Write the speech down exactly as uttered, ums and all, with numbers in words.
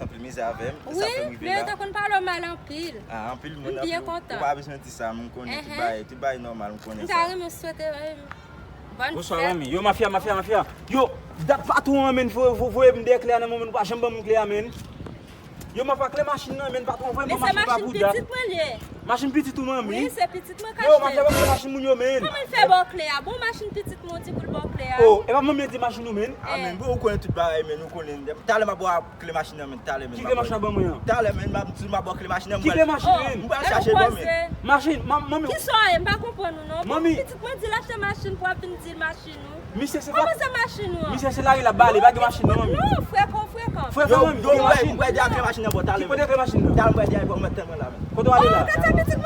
Anpil mizè avè m, e sa fè m rive la. Wi, men yo te konn pale w mal anpil. Ah, anpil moun, anpil moun. M byen kontan. Ou pa bezwen di sa, m konnen tout bagay, tout bagay nòmal, m konnen sa. M ta renmen swete, eh, bòn fèt. Bonswa, manmi. Yo, mafya, mafya, mafya. Yo, dat patwon an, men, vo-, vo-, voye m dèyè klè a nan men w, men, ou pa janm ban m klè a, men. Yo, mafya, klè machin nan, men, patwon, voye m machin pa pou dat. Men se machin pitit mwen li ye. Machin pitit ou, manmi? Wi, se pitit mwen k achte. Yo, mafya, ban m klè machin moun yo, men. Kòman l fè ba w klè a? Bon, machin pitit mwen, ou di pou l ba w klè a. Oh, e pa manmi di machin ou, men? Ah, men, bon, ou konnen tout bagay, men, ou konnen. Talè m ap ba w klè machin nan, men, talè, men. Ki klè machin nan ban mwen an? Talè, men, m ap, m ap ba w klè machin nan, m pral, m pral chache, bon, men. Machin, ma-, manmi. Kisa w ye? M pa konprann ou, non. Bon, pitit mwen di l achte machin pou w ap vin di l machin ou. Misye se pa. Kòman se machin ou an? Misye se lari l ap bale, pa gen machin nan, manmi. Non, frekan, frekan. Frekan, manmi, ou gen machin? Yo, m prale di a klè machin nan, bon, talè. Ki kote klè machin nan? Talè m prale di a, bon, mwen tann mwen la, men. Kote w ale la? Oh, gade sa pitit